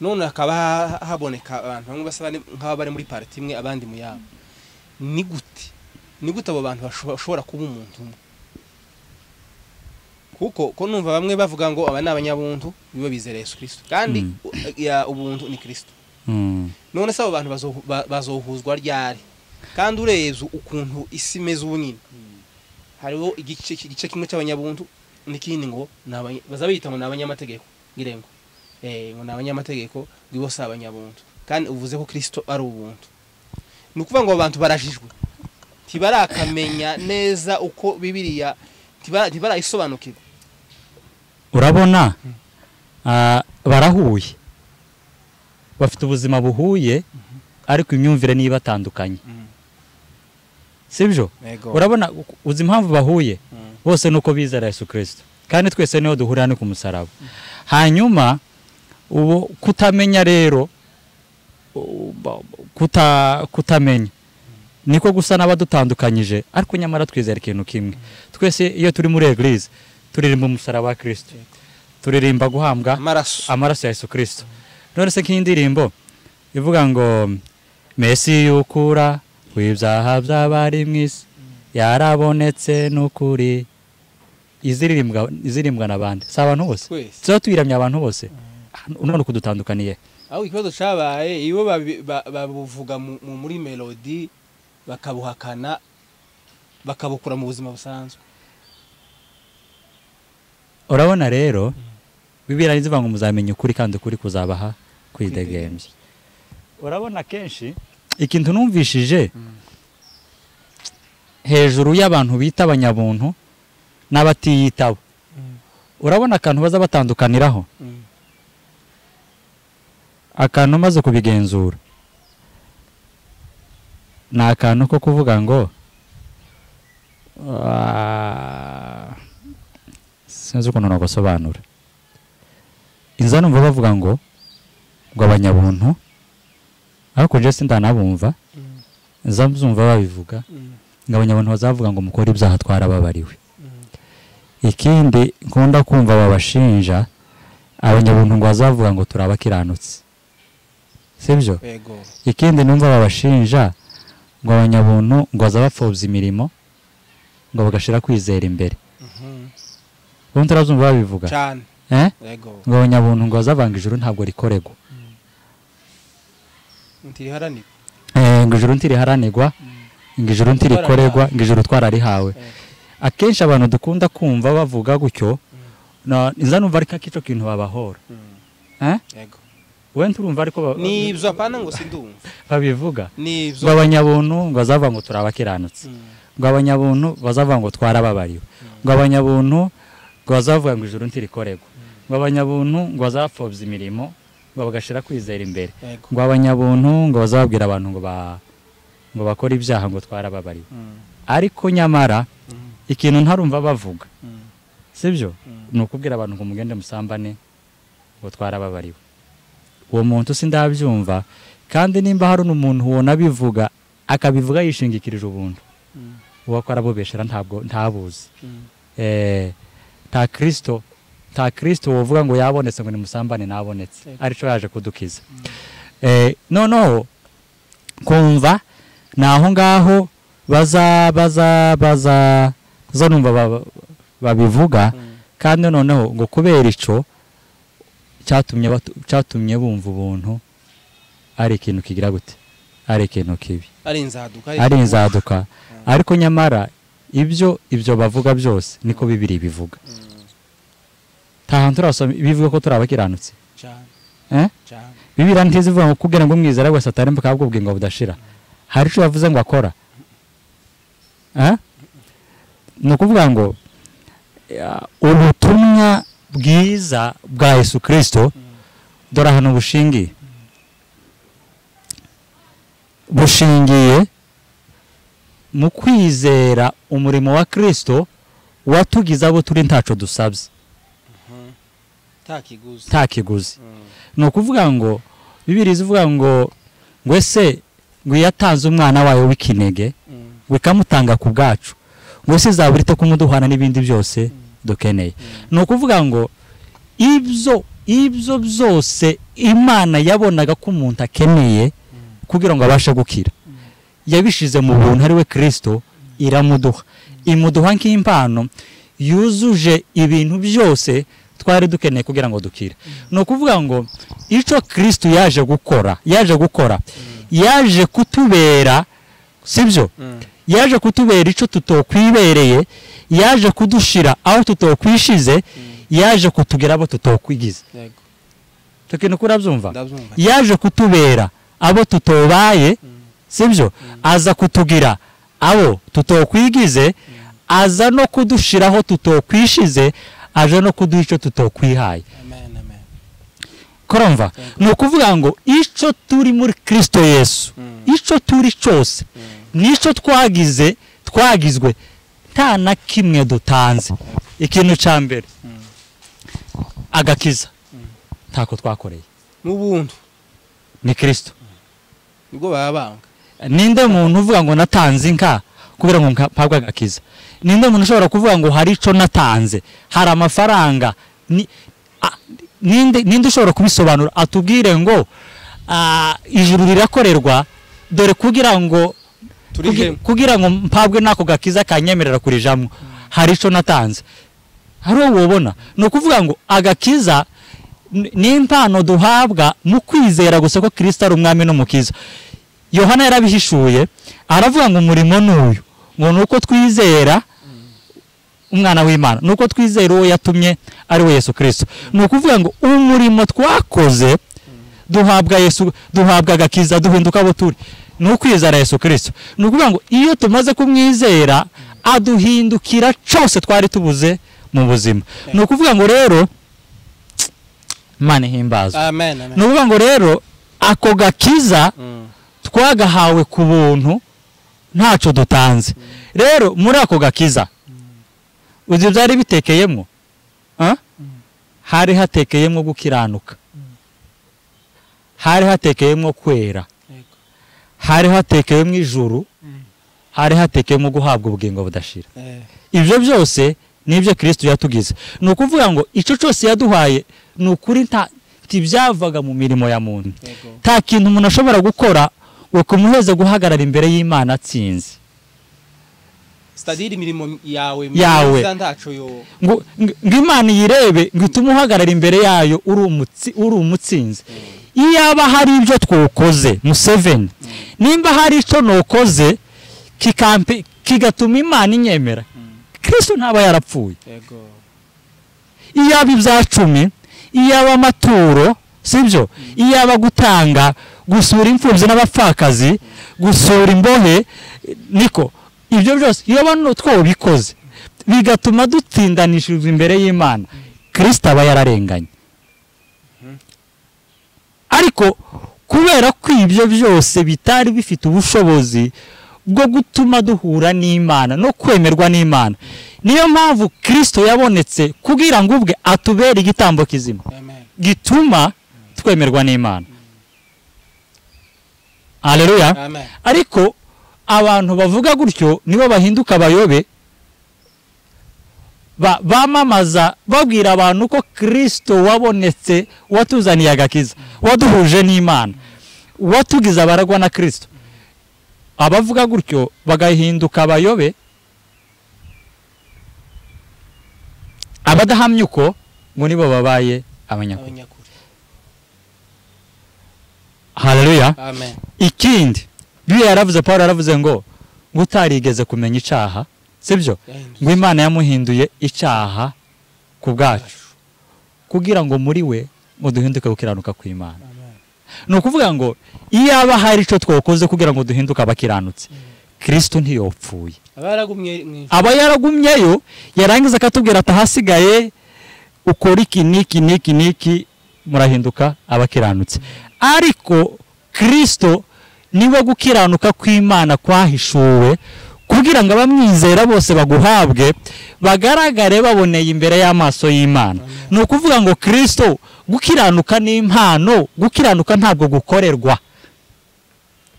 none hakaba haboneka abantu bamwe basaba nk'aba bari muri parti imwe abandi mu yabo, ni gute abo bantu bashobora kuba umuntu umwe? Kuko ko numva bamwe bavuga ngo aba ni abanyabuntu biba bizera Yesu Kristo kandi ubuntu ni Kristo. None se abo bantu bazohuzwa ryari? Kandi urebye ukuntu isi imeze ubu nyine, hariho igice kimwe cy'abanyabuntu n'ikindi ngo bazabita ngo ni abanyamategeko, ngirengo ngo ni abanyamategeko ngo bose abanyabuntu, kandi uvuze ko Kristo ari ubuntu. Ni ukuvuga ngo abantu barajijwe, ntibarakamenya neza uko Bibiliya, ntibarayisobanukirwa. Urabona barahuye, bafite ubuzima buhuye, ariko imyumvire niba batandukanye. Sibyo? Urabona uzi impamvu bahuye bose nuko bizera Yesu Kristo, kandi twese niho duhurira no ku musaraba. Hanyuma ubu kutamenya rero, kutamenya niko gusa n'abadutandukanyije, ariko nyamara twizera ikintu kimwe. Twese iyo turi muri eglise turirimba umusaraba wa Kristo, turirimba guhambwa amaraso ya Yesu Kristo. None se nk'indirimbo ivuga ngo Mesi yukura w'ibyaha by'abari mu isi yarabonetse n'ukuri, izirimbwa n'abandi si abantu bose, tuba tuyiramya abantu bose. None kudutandukaniye aho ikibazo cyabaye, iyo babuvuga muri melody bakabuhakana bakabukura mu buzima busanzwe. Urabona rero Bibiliya ivuga ngo muzamenya ukuri kandi ukuri kuzabaha kwidegembya. Urabona kenshi ikintu numvishije hejuru y'abantu bita abanyabuntu n'abatiyitabo, urabona akantu baza batandukaniraho, akantu maze kubigenzura ni akantu ko kuvuga ngo sinzi ukuntu nagosobanura. Inza numva bavuga ngo abanyabuntu, ariko je sindanabumva, nza mzumva babivuga ngo abanyabuntu bazavuga ngo mukore ibyaha twarababariwe. Ikindi nkunda kumva babashinja abanyabuntu ngo bazavuga ngo turabakiranutse. Sibyo? Ikindi numva babashinja ngo abanyabuntu ngo bazabapfobya imirimo ngo bagashira kwizera imbere. Ubundi turazumva babivuga cyane. Ngo abanyabuntu ngo bazavanga ijuru ntabwo rikoregwa. Ntiriharanirwa. Ngo ijuru ntiriharanirwa, ngo ijuru ntirikoregwa, ngo ijuru twararihawe. Akenshi abantu dukunda kumva bavuga gutyo, nza numva ariko akico kintu babahora. Yego. Wewe nturumva ariko nibyo apana ngo sindumva babivuga. Nibyo. Ngo abanyabuntu ngo bazava ngo turabakiranutse. Ngo abanyabuntu bazava ngo twarababariwe. Ngo abanyabuntu ngo bazavuga ngo ijuru ntirikoregwa. Ngo abanyabuntu ngo bazapfobya imirimo ngo bagashira kwizera imbere. Ngo abanyabuntu ngo bazababwira abantu ngo bakora ibyaha ngo twarababariwe. Ariko nyamara ikintu ntarumva bavuga. Sibyo? Ni ukubwira abantu ngo mugende musambane ngo twarababariwe. Uwo muntu sindabyumva, kandi nimba hari umuntu wona bivuga akabivuga yishingikirije ubuntu, uwo akora abobeshera ntabwo ntabuzi. Nta Kristo wovuga ngo yabonetse ngo ni musambane nabonetse, arico yaje kudukiza. Noneho kumva naho ngaho baza baza baza zonumva babivuga, kandi noneho ngo kubera ico cyatumye bumva ubuntu ari ikintu kigira gute, ari ikintu kibi, ari inzaduka. Ariko nyamara ibyo bavuga byose niko Bibiri bivuga. Ta hantu turasoma bivuga ko turabakiranutse cyane. Bibiri ntizivuga ngo kugira ngo umwizera wese atarembuka ahubwo ubwingo budashira. Hari ico yavuze ngo akora. Ni ukuvuga ngo ubutumwa bwiza bwa Yesu Kristo dore hano bushingiye mu kwizera umurimo wa Kristo watugize abo turi ntaco dusabye, nta kiguzi. Ni ukuvuga ngo Bibiri ivuga ngo ese ngo yatanze umwana wayo w'ikinege ngo ikamutanga ku bwacu, ngo ese izabura ite kumuduhana n'ibindi byose dukeneye. Ni ukuvuga ngo ibyo byose Imana yabonaga ko umuntu akeneye kugira ngo abashe gukira, yabishize mu buntu ari we Kristo, iramuduha, imuduha nk'impano yuzuje ibintu byose twari dukeneye kugira ngo dukire. Ni ukuvuga ngo ico Kristo yaje gukora, yaje kutubera, sibyo? Yaje kutubera ico tutokwibereye, yaje kudushira aho tutokwishize, yaje kutugera abo tutokwigize. Tukintu kurabyumva? Yaje kutubera abo tutobaye, sibyo? Aza kutugira abo tutokwigize, aza no kudushiraho tutokwishize, aje no kuduha ico tutokwihaye. Kurumva? Ni ukuvuga ngo ico turi muri Kristo Yesu, ico turi cyose, nico twagize, twagizwe nta na kimwe dutanze. Ikintu ca mbere, agakiza ntako twakoreye, n'ubuntu ni Kristo. Nibwo babanga. Ninde muntu uvuga ngo natanze inka kugira ngo mpabwe agakiza? Ninde muntu ushobora kuvuga ngo hari ico natanze, hari amafaranga? Ninde ushobora kubisobanura atubwire ngo ijuru rirakorerwa dore kugira ngo mpabwe nako gakiza kanyemerera kurijamwo, hari ico natanze? Hari uwo wobona? Ni ukuvuga ngo agakiza ni impano duhabwa mu kwizera gusa ko Kristo ari umwami n'umukiza. Yohana yarabihishuye aravuga ngo umurimo n'uyu, ngo nuko twizera umwana w'Imana, nuko twizera uwo yatumye ari we Yesu Kristo. Ni ukuvuga ngo umurimo twakoze duhabwa Yesu, duhabwa agakiza, duhinduka abo turi, ni ukwizera Yesu Kristo. Ni ukuvuga ngo iyo tumaze kumwizera aduhindukira cyose twari tubuze mu buzima. Ni ukuvuga ngo rero Imana ihimbazwe. Amen. Ni ukuvuga ngo rero ako gakiza twagahawe ku buntu ntaco dutanze. Rero muri ako gakiza uzi byari bitekeyemo, hari hatekeyemo gukiranuka, hari hatekeyemo kwera, hari hatekeyemo ijuru, hari hatekeyemo guhabwa ubugingo budashira. Ibyo byose nibyo Kristo yatugize. Ni ukuvuga ngo ico cyose yaduhaye ni ukuri ntibyavaga mu mirimo ya muntu. Nta kintu umuntu ashobora gukora ngo kumuheze guhagarara imbere y'Imana atsinze. C'est-à-dire imirimo yawe ndaco yo ngo Imana yirebe ngo itume uhagarara imbere yayo uri umutsinzi. Iyaba hari ibyo twokoze Museveni, nimba hari ico nokoze kigatuma Imana inyemera, Kristo ntaba yarapfuye. Iyaba ibyacumi, iyaba amaturo, sibyo, iyaba gutanga, gusura imfubyi n'abapfakazi, gusura imbohe, niko ibyo byose iyo bano twobikoze bigatuma dutsindanishirizwa imbere y'Imana, Kristo aba yararenganye. Ariko kubera ko ibyo byose bitari bifite ubushobozi bwo gutuma duhura n'Imana no kwemerwa n'Imana, niyo mpamvu Kristo yabonetse kugira ngo ubwe atubere igitambo kizima gituma twemerwa n'Imana. Haleluya. Ariko abantu bavuga gutyo nibo bahinduka abayobe, bamamaza babwira abantu ko Kristo wabonetse watuzaniye agakiza, waduhuje n'Imana, watugize abaragwa na Kristo. Abavuga gutyo bagahinduka abayobe, abadahamya uko ngo nibo babaye abanyakuri. Haleluya. Amen. Ikindi Bibiliya yaravuze, Paulo yaravuze ngo utarigeze kumenya icaha, sibyo, ngo Imana yamuhinduye icaha ku bwacu kugira ngo muri we ngo duhinduke gukiranuka kw'Imana. Ni ukuvuga ngo iyaba hari ico twokoze kugira ngo duhinduke abakiranutse, Kristo ntiyopfuye, aba yaragumyeyo, yarangiza akatubwira ati ahasigaye ukora iki niki niki niki, murahinduka abakiranutse. Ariko Kristo niwe gukiranuka kw'Imana kwahishuwe kugira ngo abamwizera bose baguhabwe, bagaragare baboneye imbere y'amaso y'Imana. Ni ukuvuga ngo Kristo gukiranuka ni impano, gukiranuka ntabwo gukorerwa.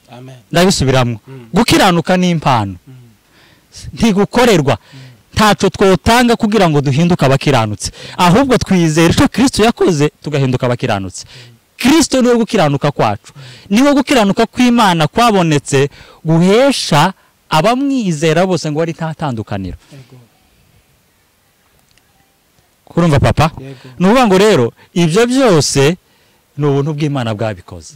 Amen. Ndabisubiramo. Gukiranuka ni impano, ntigukorerwa. Ntaco twotanga kugira ngo duhinduke abakiranutse, ahubwo twizera ico Kristo yakoze tugahinduka abakiranutse. Kristo niwe gukiranuka kwacu, niwe gukiranuka kw'Imana kwabonetse guhesha abamwizera bose ngo ari nta tandukaniro. Kurumva papa? Nuvuga ngo rero ibyo byose ni ubuntu bw'Imana bwabikoze.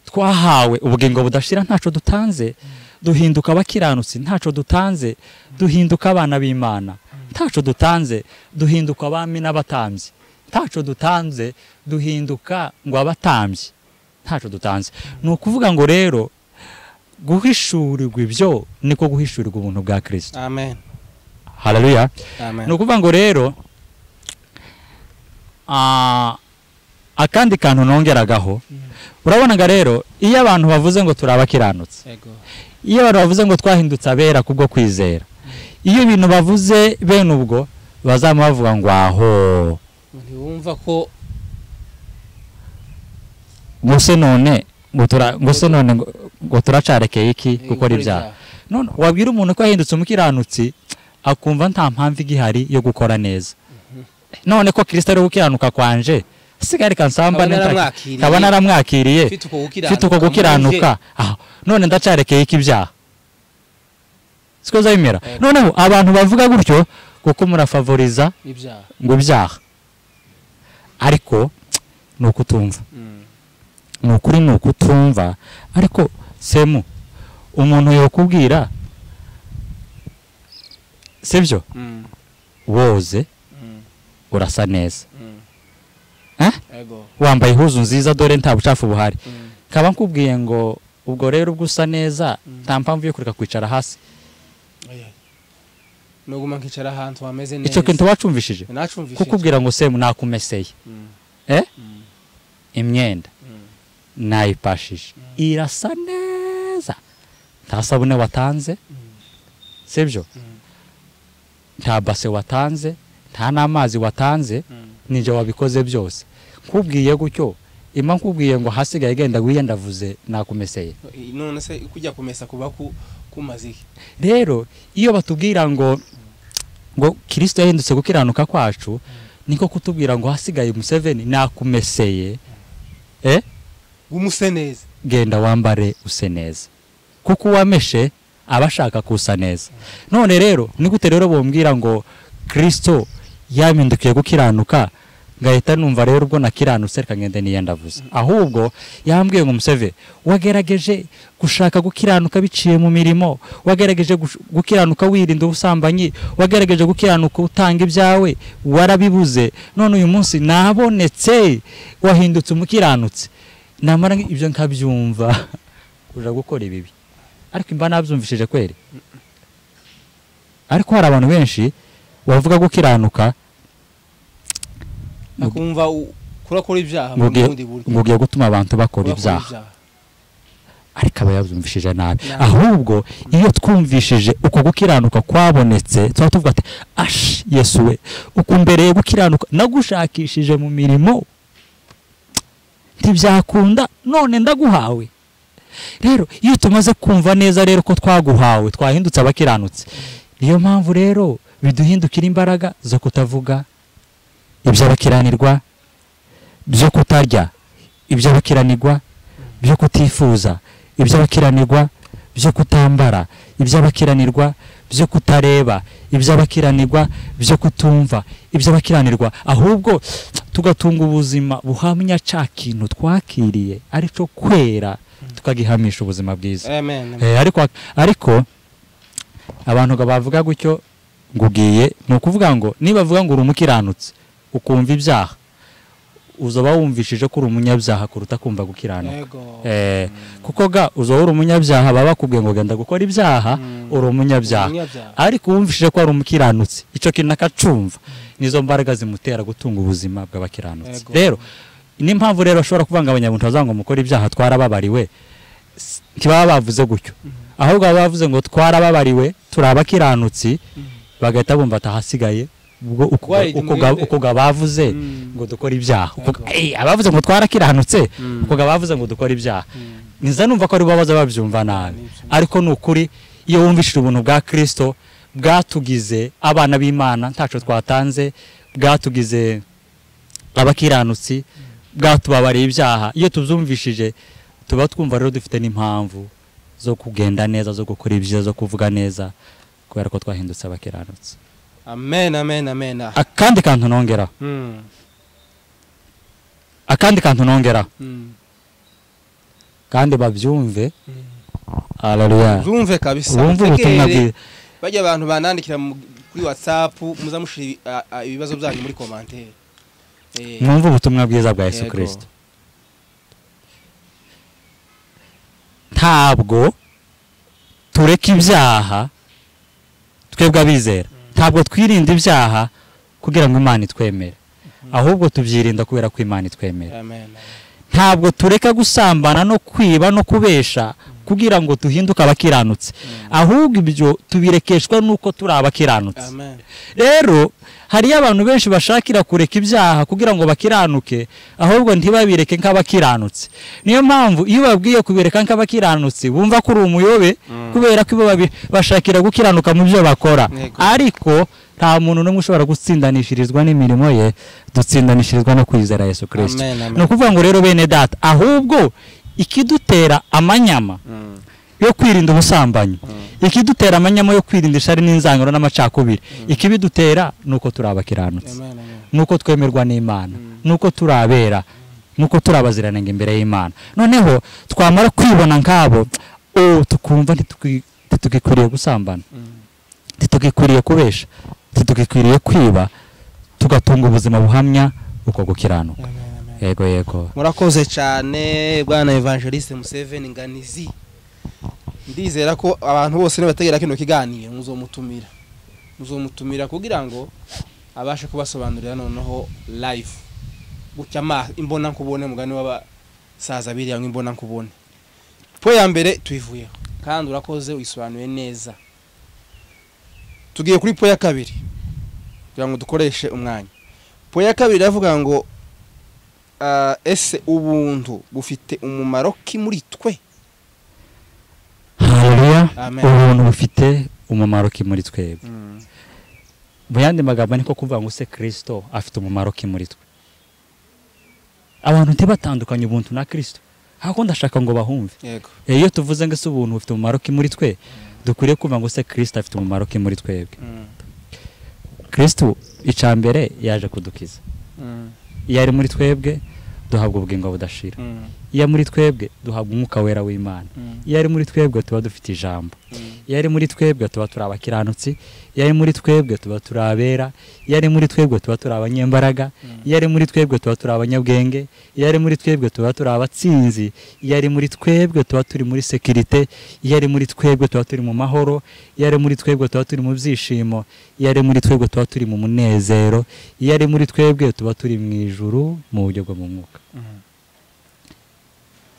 Twahawe ubugingo budashira ntaco dutanze, duhinduka abakiranutsi ntaco dutanze, duhinduka abana b'Imana ntaco dutanze, duhinduka abami n'abatambyi ntaco dutanze, duhinduka ngo abatambyi ntaco dutanze. Ni ukuvuga ngo rero guhishurirwa ibyo niko guhishurirwa ubuntu bwa Kristo. Amen. Haleluya. Amen. Ni ukuvuga ngo rero akandi kantu nongeragaho, urabonaga rero iyo abantu bavuze ngo turabakiranutse, iyo abantu bavuze ngo twahindutse abera kubwo kwizera, iyo ibintu bavuze bene ubwo bazama bavuga ngo aho ntiwumva ko ngose none ngo turacarekeye iki gukora ibyaha. None wabwira umuntu ko yahindutse umukiranutsi akumva nta mpamvu igihari yo gukora neza. None ko Kristo ari gukiranuka kwanje, sigari kansamba nkaba naramwakiriye mfite uko gukiranuka, none ndacarekeye iki ibyaha? Siko zabimera. Noneho abantu bavuga gutyo kuko murafavoriza ngo ibyaha, ariko ni ukutumva. Ni ukuri ni ukutumva. Ariko semu umuntu yokubwira, sibyo, woze urasa neza, wambaye ihuzu nziza dore nta bucafu buhari, kaba nkubwiye ngo ubwo rero ubwo usa neza nta mpamvu yo kureka kwicara hasi, noguma nkicara ahantu hameze neza. Icyo kintu wacumvishije kukubwira ngo semu nakumeseye, imyenda nayipashije irasa neza, nta sabune watanze, sibyo, nta base watanze, nta n'amazi watanze, nije wabikoze byose. Nkubwiye gutyo, ima nkubwiye ngo hasigaye genda wiyandavuze nakumeseye. None se kujya kumesa kuba kumaze iki? Rero iyo batubwira ngo Kristo yahindutse gukiranuka kwacu, Niko kutubwira ngo hasigaye Museveni nakumeseye, umuse neza, genda wambare use neza, kuko uwameshe aba ashaka kusa neza. None rero ni gute rero bombwira ngo Kristo yampindukiye gukiranuka, ngahita numva rero ubwo nakiranutse reka ngende niyandavuze. Ahubwo yambwiye ngo Museve, wagerageje gushaka gukiranuka biciye mu mirimo, wagerageje gukiranuka wirinda ubusambanyi, wagerageje gukiranuka utanga ibyawe, warabibuze, none uyu munsi nabonetse wahindutse umukiranutse. Namara ibyo nkabyumva uja gukora ibibi, ariko imba nabyumvishije kweri. Ariko hari abantu benshi bavuga gukiranuka akumva kurakora ibyaha mu bundi buryo, ngo gutuma abantu bakora ibyaha, ariko aba yabyumvishije nabi. Ahubwo iyo twumvishije uko gukiranuka kwabonetse, tuba tuvuga ati ash Yesu we, uko mbereye gukiranuka nagushakishije mu mirimo ntibyakunda, none ndaguhawe. Rero iyo tumaze kumva neza rero ko twaguhawe, twahindutse abakiranutse, niyo mpamvu rero biduhindukira imbaraga zo kutavuga iby'abakiranirwa, byo kutarya iby'abakiranirwa, byo kutifuza iby'abakiranirwa, byo kutambara iby'abakiranirwa, byo kutareba iby'abakiranirwa, byo kutumva iby'abakiranirwa. Ahubwo tugatunga ubuzima buhamya ca kintu twakiriye arico kwera, tukagihamisha ubuzima bwiza. Amen. Ariko abantu bavuga gutyo ngugiye, ni ukuvuga ngo niba bavuga ngo uri umukiranutsi ukumva ibyaha, uzoba wumvishije ko uri umunyabyaha kuruta kumva gukiranuka. Kuko ga uzoba uri umunyabyaha, baba bakubwiye ngo genda gukora ibyaha, uri umunyabyaha. Ariko wumvishije ko ari umukiranutsi, ico kintu akacumva, nizo mbaraga zimutera gutunga ubuzima bw'abakiranutsi. Rero n'impamvu rero ashobora kuvanga abanyabuntu bazanga mukora ibyaha twarababariwe, ntibaba bavuze gutyo, ahubwo baba bavuze ngo twarababariwe turi abakiranutsi, bagahita bumva atahasigaye ubwo uko bavuze ngo dukora ibyaha. Abavuze ngo twarakiranutse, uko bavuze ngo dukora ibyaha, niza numva ko ari babaza babyumva nabi. Ariko ni ukuri iyo wumvishije ubuntu bwa Kristo bwatugize abana b'Imana ntaco twatanze, bwatugize abakiranutsi, bwatubabariye ibyaha, iyo tubyumvishije tuba twumva rero dufite n'impamvu zo kugenda neza, zo gukora ibyiza, zo kuvuga neza, kubera ko twahindutse abakiranutsi. Amen, amen, amen. Akandi kantu nongera. Akandi kantu nongera. Kandi babyumve. Haleluya. Byumve kabisa. Bumve ubutumwa bwiza. Bajya abantu banandikira kuri WhatsApp, muzamushira ibibazo byanyu muri commentaire. Mwumve ubutumwa bwiza bwa Yesu Kristo. Ntabwo tureka ibyaha twebwe abizera. Ntabwo twirinda ibyaha kugira ngo Imana itwemere, ahubwo tubyirinda kubera ko Imana itwemera. Ntabwo tureka gusambana no kwiba no kubesha kugira ngo duhinduke abakiranutse, ahubwo ibyo tubirekeshwa nuko turi abakiranutse. Rero hari abantu benshi bashakira kureka ibyaha kugira ngo bakiranuke, ahubwo ntibabireke nk'abakiranutse. Niyo mpamvu iyo babwiye kubireka nk'abakiranutse bumva ko uri umuyobe, kubera ko bashakira gukiranuka mu byo bakora. Ariko nta muntu n'umwe ushobora gutsindanishirizwa n'imirimo ye, dutsindanishirizwa no kwizera Yesu Kristo. Ni ukuvuga ngo rero bene data, ahubwo ikidutera amanyama yo kwirinda ubusambanyi, ikidutera amanyama yo kwirinda ishari n'inzangano n'amacakubiri, ikibidutera nuko turi abakiranutsi, nuko twemerwa n'Imana, nuko turabera, nuko turabaziranenge imbere y'Imana. Noneho twamara kwibona nkabo, tukumva ntitugikwiriye gusambana, ntitugikwiriye kubesha, ntitugikwiriye kwiba, tugatunga ubuzima buhamya uko gukiranuka. Yego yego. Murakoze cyane bwana Evangeliste Museveni Nganizi. Ndizera ko abantu bose nibategera kino kiganiro muzomutumira. Muzomutumira kugira ngo abashe kubasobanurira noneho live. Gutya imbona nkubone mugani w'abasaza biriya ngo imbona nkubone. Po ya mbere tuyivuyeho kandi urakoze uyisobanuye neza. Tugiye kuri po ya kabiri kugira ngo dukoreshe umwanya. Po ya kabiri iravuga ngo ese ubuntu bufite umumaro ki muri twe? Haleluya. Ubuntu bufite umumaro ki muri twebwe? Mu yandi magambo niko kuvuga ngo se Kristo afite umumaro ki muri twe. Abantu ntibatandukanye ubuntu na Kristo, ahubwo ndashaka ngo bahumve. Iyo tuvuze ngo se ubuntu bufite umumaro ki muri twe, dukwiriye kumva ngo se Kristo afite umumaro ki muri twebwe. Kristo icambere yaje kudukiza. Iyo ari muri twebwe duhabwa ubugingo budashira. Iyo muri twebwe duhabwa umwuka wera w'Imana. Iyo ari muri twebwe tuba dufite ijambo. Iyo ari muri twebwe tuba turi abakiranutsi. Iyo ari muri twebwe tuba turi abera. Iyo ari muri twebwe tuba turi abanyembaraga. Iyo ari muri twebwe tuba turi abanyabwenge. Iyo ari muri twebwe tuba turi abatsinzi. Iyo ari muri twebwe tuba turi muri sekirite. Iyo ari muri twebwe tuba turi mu mahoro. Iyo ari muri twebwe tuba turi mu byishimo. Iyo ari muri twebwe tuba turi mu munezero. Iyo ari muri twebwe tuba turi mu ijuru mu buryo bwo mu mwuka.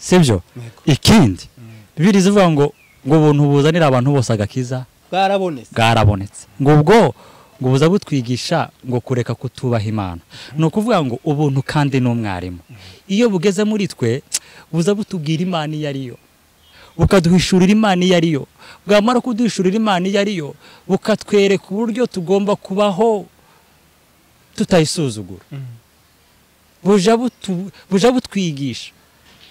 Sibyo? Ikindi Bibiliya ivuga ngo ubuntu buzanira abantu bose agakiza bwarabonetse. Ngo ubwo ngo buza butwigisha ngo kureka kutubaha Imana. Ni ukuvuga ngo ubuntu kandi n'umwarimu. Iyo bugeze muri twe buza butubwira Imana iyo ariyo, bukaduhishurira Imana iyo ariyo, bwamara kuduhishurira Imana iyo ariyo bukatwereka uburyo tugomba kubaho tutayisuzugura. Buja butwigisha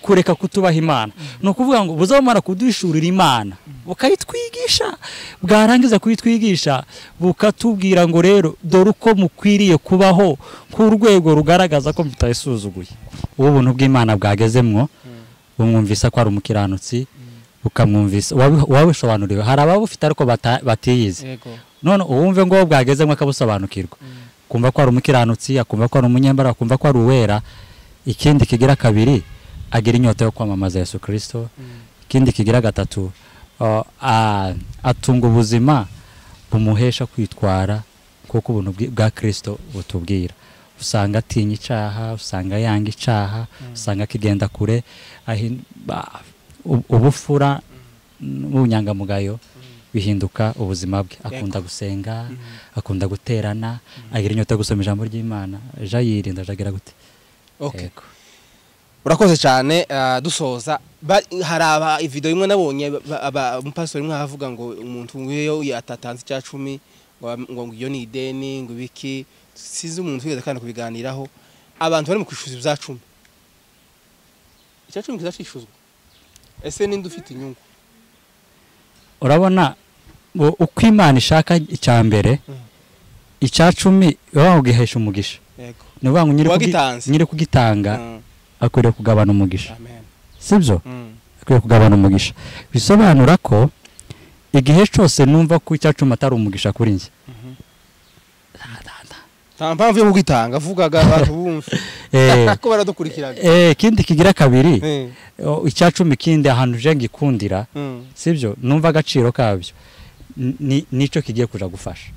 kureka kutubaha Imana. Ni ukuvuga ngo buzamara kuduhishurira Imana bukayitwigisha, bwarangiza kuyitwigisha bukatubwira ngo rero dore uko mukwiriye kubaho ku rwego rugaragaza ko mutayisuzuguye. Ubu buntu bw'Imana bwagezemwo bumwumvisa ko ari umukiranutsi, bukamwumvisa wabisobanuriwe. Hari ababufite ariko batiyizi. None uwumve ngo bwagezemwo akabusobanukirwa, kumva ko ari umukiranutsi, akumva ko ari umunyembaraga, akumva ko ari uwera. Ikindi kigira kabiri, agira inyota yo kwamamaza Yesu Kristo. Ikindi kigira gatatu, atunga ubuzima bumuhesha kwitwara kuko ubuntu bwa Kristo butubwira. Usanga atinya icaha, usanga yanga icaha, usanga akigenda kure, ubufura n'ubunyangamugayo bihinduka ubuzima bwe. Akunda gusenga, akunda guterana, agira inyota yo gusoma ijambo ry'Imana, ejo yirinda ajagira gute. Urakoze cyane. Dusoza, hari aba video imwe nabonye umupastori umwe avuga ngo umuntu iyo atatanze icya 10 ngo iyo ni ideni, ngo ibiki, sizi umuntu wigeze kandi kubiganiraho. Abantu bari mu kwishuza ibya 10, icya 10 kizacishuzwa, ese ninde ufite inyungu? Urabona uko Imana ishaka icya mbere, icya 10 baba gihesha umugisha. Ni ukuvuga ngo nyiri kugitanga akwiriye kugabana umugisha. Sibyo? Akwiriye kugabana umugisha. Bisobanura ko igihe cyose numva ko icya 10 atari umugisha kuri njye, nta mpamvu yo kugitanga. Avugaga abantu bumve ko baradukurikiraga. Ikindi kigira kabiri, icya 10 kindi ahantu je ngikundira, sibyo, numva agaciro kabyo nico kigiye kuja gufasha.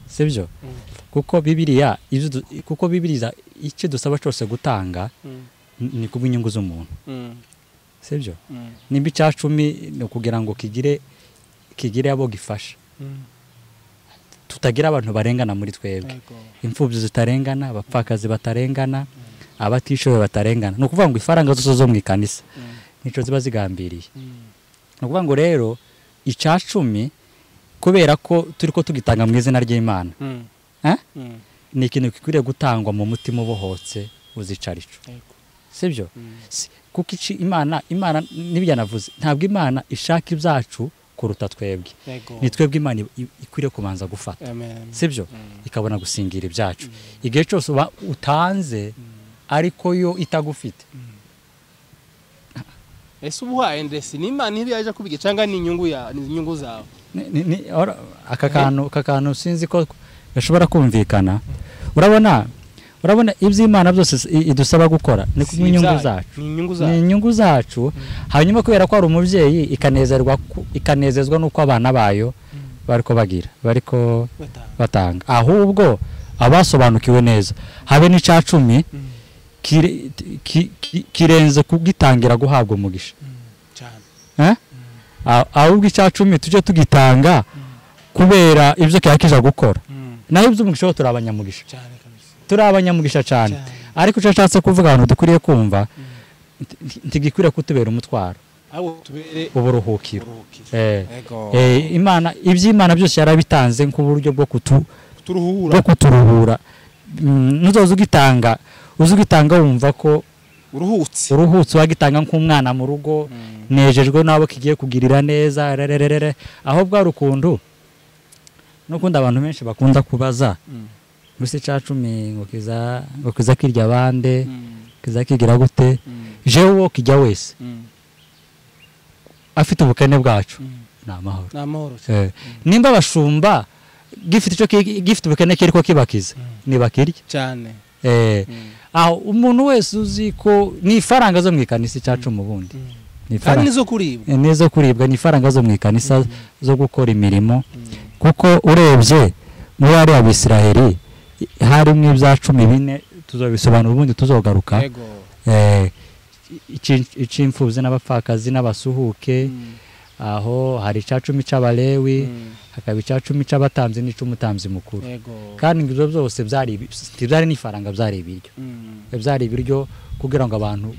Sibyo? Kuko Bibiliya kuko Bibiliya icyo dusaba cyose gutanga ni kubw'inyungu z'umuntu. Sibyo? Nimba icya 10 ni kugira ngo kigire abo gifasha. Tutagira abantu barengana muri twebwe. Imfubyi zitarengana, abapfakazi batarengana, abatishoboye batarengana. Ni ukuvuga ngo ifaranga zose zo mu ikanisa nico ziba zigambiriye. Ni ukuvuga ngo rero icya 10 kubera ko turi ko tugitanga mu izina ry'Imana, ni ikintu gikwiriye gutangwa mu mutima ubohotse uzicarico. Sibyo? Kuko Imana nibyo navuze, ntabwo Imana ishaka ibyacu kuruta twebwe. Ni twebwe Imana ikwiriye kubanza gufata. Sibyo? Ikabona gusingira ibyacu. Igihe cyose uba utanze ariko yo itagufite. Ese ubuhaye ndese ni Imana iri yaje kubiga cyangwa ni inyungu ya ni inyungu zawe? Aka kantu sinzi ko gashobora kumvikana. Urabona iby'Imana byose idusaba gukora ni ku inyungu zacu. Ni inyungu zacu. Hanyuma kubera ko ari umubyeyi ikanezezwa nuko abana bayo bariko bagira, bariko batanga. Ahubwo abasobanukiwe neza habe n'icya 10 kirenze kugitangira guhabwa umugisha. Ahubwo icya 10 tujye tugitanga kubera ibyo cyakija gukora. Naho iby'umugisha turi abanyamugisha. Turi abanyamugisha cyane. Ariko icyo ashatse kuvuga ahantu dukwiriye kumva ntigikwiriye kutubera umutwaro. Uburuhukiro. Imana iby'Imana byose yarabitanze nk'uburyo bwo kuturuhura. Nuzoza ugitanga, uzugitanga wumva ko uruhutse wagitanga nk'umwana mu rugo, nejejwe nabo kigiye kugirira neza rererere. Aho bwa rukundo nukunda abantu benshi bakunda kubaza mbese ca 10 ngo kiza kirya bande, kiza kigira gute, jewe kijya wese afite ubukene bwacu na amahoro. Nimba bashumba gifite ico gifite ubukene kiriko kibakiza nibakirya cyane. Aho umuntu wese uzi ko ni ifaranga zo mwikanisa cyacu mu bundi, ni ifaranga nizo kuribwa, nizo kuribwa, ni ifaranga zo mwikanisa zo gukora imirimo. Kuko urebye muri ari Abisiraheli harimo ibya 14 tuzobisobanura ubundi tuzogaruka. Icimfuzi n'abapfakazi n'abasuhuke, aho hari ica 10 c'abalewi, hakaba ica 10 c'abatambyi n'ic'umutambyi mukuru. Kandi ibyo byose byari n'ifaranga, byari ibiryo, byari ibiryo kugira ngo abantu,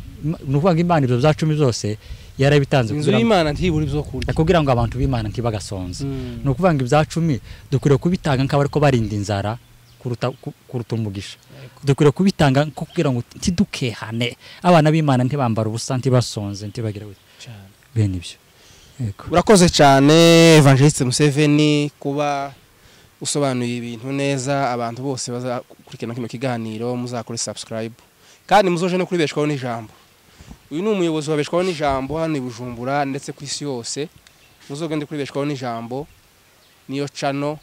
nuvuga ngo Imana ibyo bya 10 byose yarabitanze kugira ngo Imana ntiburi byo kurya, kugira ngo abantu b'Imana ntibagasonze. Nukuvuga ngo ibya 10 dukwiriye kubitanga nk'abariko barinda inzara kuruta umugisha. Dukwiriye kubitanga kugira ngo ntidukehane, abana b'Imana ntibambara ubusa, ntibasonze, ntibagira bene ibyo. Urakoze cyane Evangeliste Museveni kuba usobanuye ibintu neza. Abantu bose bazakurikirana kino kiganiro muzakore subscribe kandi muzoje no kuribeshwaho n'ijambo. Uyu ni umuyobozi wabeshwaho n'ijambo hano i Bujumbura ndetse ku isi yose. Muzogende kuribeshwaho n'ijambo, niyo channel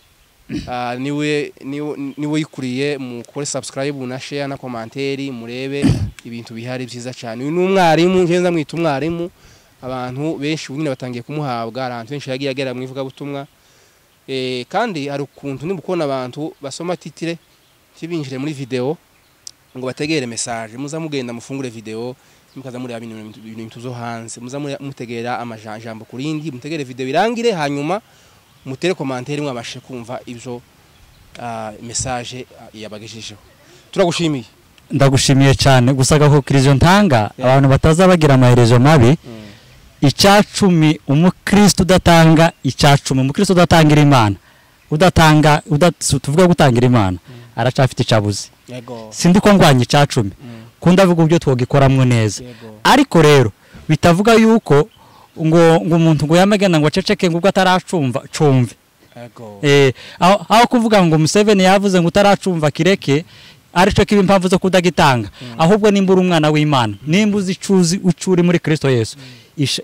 niwe yikuriye. Mukore subscribe na share na commentaire, murebe ibintu bihari byiza cyane. Uyu ni umwarimu, ngenza mwita umwarimu. Abantu benshi nyine batangiye kumuhabwa, abantu benshi yagiye agera mu ivuga butumwa. Kandi hari ukuntu nimukubona abantu basoma titire tibinjire muri video ngo bategere message, muza mugenda mufungure video mukaza muri ibintu zo hanze, muza mutegera amajambo kurindi, mutegere video irangire, hanyuma mutere commentaire mwabashe kumva ibyo message yabagejejeho. Turagushimiye. Ndagushimiye cyane. Gusa gakokirizo ntanga abantu batazabagira amaherezo mabi. Ica 10 umukristo udatanga ica 10, umukristo udatangira Imana, udatanga tuvuga gutangira Imana, aracafite icabuze. Sindi ko ngwanye ica 10, kunda vuga ubyo twogikoramwe neza. Ariko rero bitavuga yuko ngo umuntu ngo yamagana ngo aceceke ngo ubwo ataracumva cumve. Aho kuvuga ngo Museveni yavuze ngo utaracumva kireke, arico kiba impamvu zo kudagitanga. Ahubwo nimba uri umwana w'Imana, nimba uzi icuzi ucuri muri Kristo Yesu,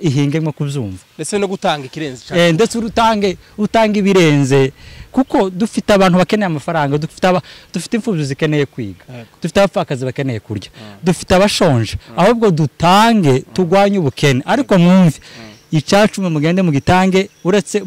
ihinge mwo kubyumva ndetse no gutanga ikirenze cyane. Ndetse utange ibirenze, kuko dufite abantu bakeneye amafaranga, dufite imfubyi zikeneye kwiga, dufite abapfakazi bakeneye kurya, dufite abashonje. Ahubwo dutange tugwanye ubukene. Ariko mwumve ica 10 mugende mugitange, uretse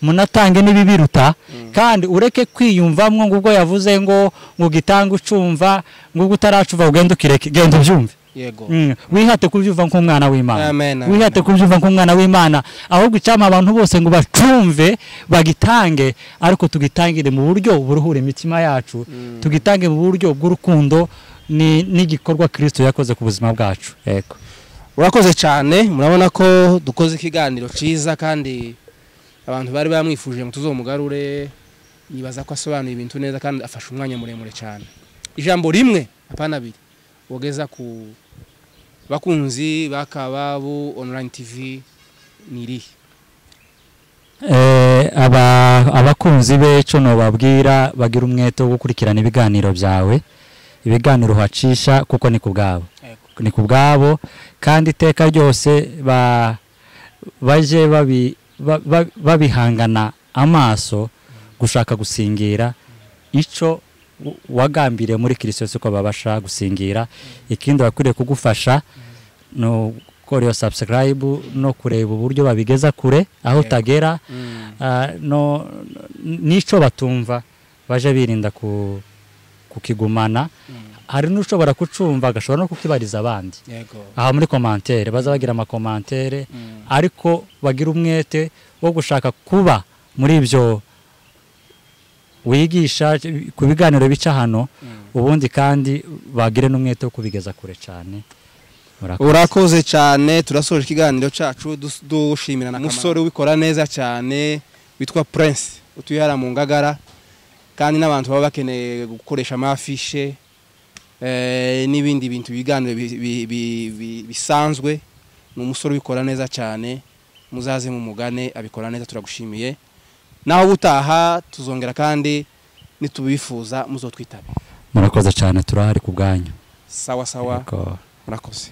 munatange n'ibibiruta, kandi ureke kwiyumvamwo ngo ubwo yavuze ngo gitange ucumva, ngo utaracuva ugende ukireke, genda ubyumve. Yego. Wihate kubyumva nk'umwana w'Imana. Wihate kubyumva nk'umwana w'Imana. Ahubwo icama abantu bose ngo bacumve bagitange, ariko tugitangire mu buryo buruhura imitima yacu, tugitange mu buryo bw'urukundo n'igikorwa Kristo yakoze ku buzima bwacu. Yego. Urakoze cyane. Murabona ko dukoze ikiganiro ciza kandi abantu bari bamwifuje ngo tuzomugarure. Nibaza ko asobanuye ibintu neza kandi afasha umwanya muremure cyane. Ijambo rimwe apana abiri wogeza ku bakunzi bakababu online TV niri. Abakunzi beco no babwira bagira umwete wo gukurikirana ibiganiro byawe, ibiganiro hacisha, kuko ni kubgabo, ni kubgabo, kandi iteka ryose baje babihangana amaso gushaka gusingira ico wagambiriye muri Kristo Yesu ko babasha gusingira. Ikindi bakwiriye kugufasha no gukora iyo subscribe no kureba uburyo babigeza kure aho utagera, no nico batumva baje birinda kukigumana. Hari n'ushobora kucumva agashobora no kukibariza abandi aha muri commentaire, baza bagira ama commentaire, ariko bagira umwete wo gushaka kuba muri ibyo wigisha ku biganiro bica hano, ubundi kandi bagire n'umwete wo kubigeza kure cyane. Urakoze cyane. Turasoje ikiganiro cyacu dushimira na umusore ubikora neza cyane witwa Prince utuye hariya mu Ngagara, kandi n'abantu baba bakeneye gukoresha amafishe n'ibindi bintu biganiro bisanzwe, ni umusore ubikora neza cyane, muzaze mu mugane abikora neza. Turagushimiye. Naho ubutaha tuzongera kandi nitubifuza muzotwitabe. Murakoze cyane, turahari ku bwanyu. Sawa sawa, murakoze.